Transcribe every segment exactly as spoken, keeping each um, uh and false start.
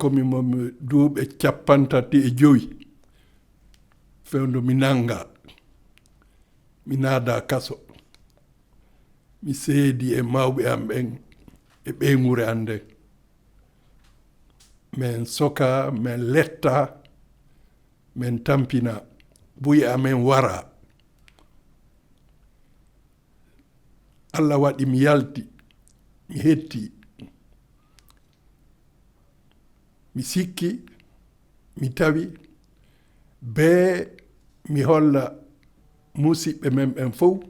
Komi mo mi duuɓe cappantati e jowi, fewndo mi nannga, mi naada kaso. Mi seedi e mawɓe am ɓen e ɓeynguure am nden. Min soka, min letta, min tampina, buy amen wara. Allah waɗi mi yalti, mi hetti. Mi sikki, mi tawi, bee mi holla musiɓɓe men ɓen fow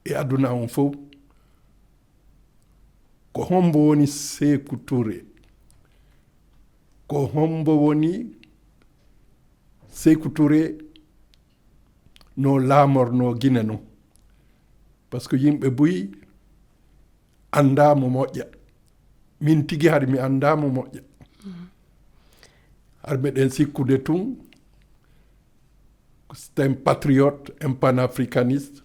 e aduna on fow. Ko hombo woni Seeku Ture? Ko hombo woni Seeku Ture no laamorno Gine non? Parce que yimɓe buy anndaa mo moƴƴa. Min tigi hari mi anndaa mo moƴƴa. Hari meɗen sikkude tun, c'est un patriote, un panafricaniste.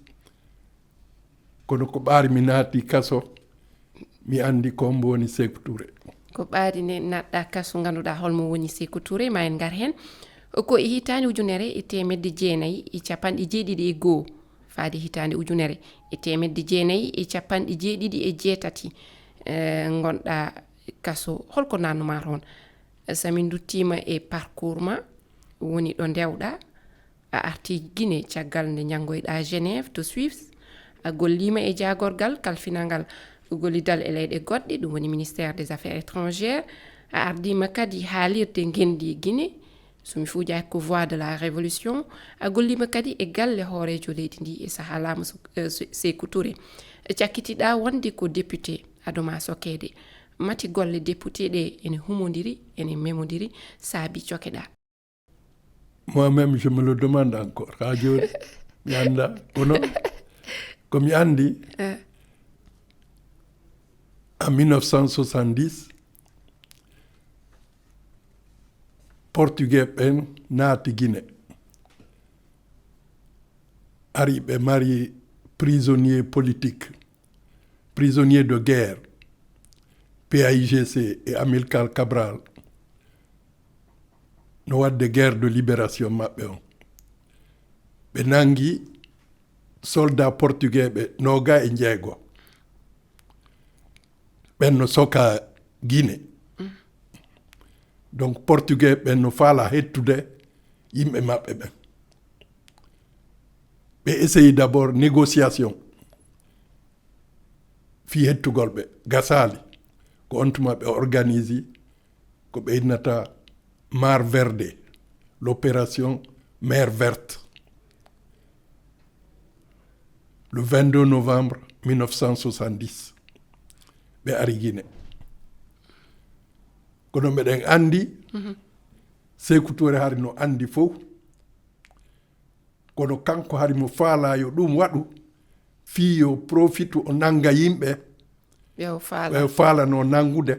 Kono ko ɓaari mi naati kaso, mi anndi ko mbo woni Seeku Ture. Ko ɓaari ne naatɗa kaso, ngannduɗaa holmo woni Seeku Ture, ma en ngar heen. Ko e hitaande ujunere e teemedde jeenayi e capanɗe jeeɗiɗi e goo, faade hitaande ujunere e teemedde jeenayi e capanɗe jeeɗiɗi e jeetati, eh, ngonɗa kaso. Holko naatnuma toon? So min nduttiima e parcours ma, woni ɗo ndewɗa, a arti Gine caggal nde njanngoyɗa Genève to Suisse, a golliima e jaagorgal kalfinangal gollidal e leyɗe goɗɗe, ɗum woni Ministère des Affaires étrangères, a ardiima kadi haalirde ngenndi Gine, so mi fuujaaki ko Voix de la Révolution, a golliima kadi e galle hooreejo leydi ndi e sahaa laamu Su-, eh, Su-, Seeku Ture. Cakkitiɗa wonde ko député, aɗa ma sokeede. Mati golle député ɗe ene humondiri, ene memondiri, saabi cokeɗa? Moi-même, je me le demande encore. Haa jooni, mi annda. Kono, ko mi anndi, eh, en mille neuf cent soixante-dix, Portugais ɓen naati Gine. Ari ɓe mari prisonnier politique, prisonnier de guerre, P A I G C e Amilcar Cabral. No waɗde guerre de libération maɓɓe on. Ɓe nangi soldat portugais ɓe nooga e jeego. Ɓen no soka Gine. Donc, portugais ɓen no faala hettude yimɓe maɓɓe ɓen. Ɓe essayi d'abord négociation fii hettugol ɓe. Gasaali. Ko on tuma ɓe organisi ko ɓe innata Mar Verde, l'opération Mer Verte, le vingt-deux novembre mille neuf cent soixante-dix. Ɓe ari Gine. Kono meɗen anndi, Seeku Ture hari no anndi fow. Kono kanko hari mo faala yo ɗum waɗu, fii yo profitu o nannga yimɓe. Ɓe o faala. Ɓe o faala no nanngude.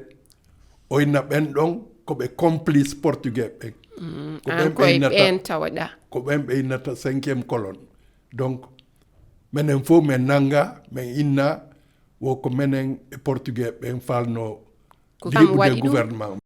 O inna ɓen ɗon ko ɓe complice portugais ɓen. Mm, ko ɓen ɓe innata, ɓen tawaɗa. Ko ɓen ɓe innata cinquième colonne. Donc, menen fof men nannga, men inna wo ko menen e portugais ɓen falno. Ko kam waɗi ɗum? Gouvernement.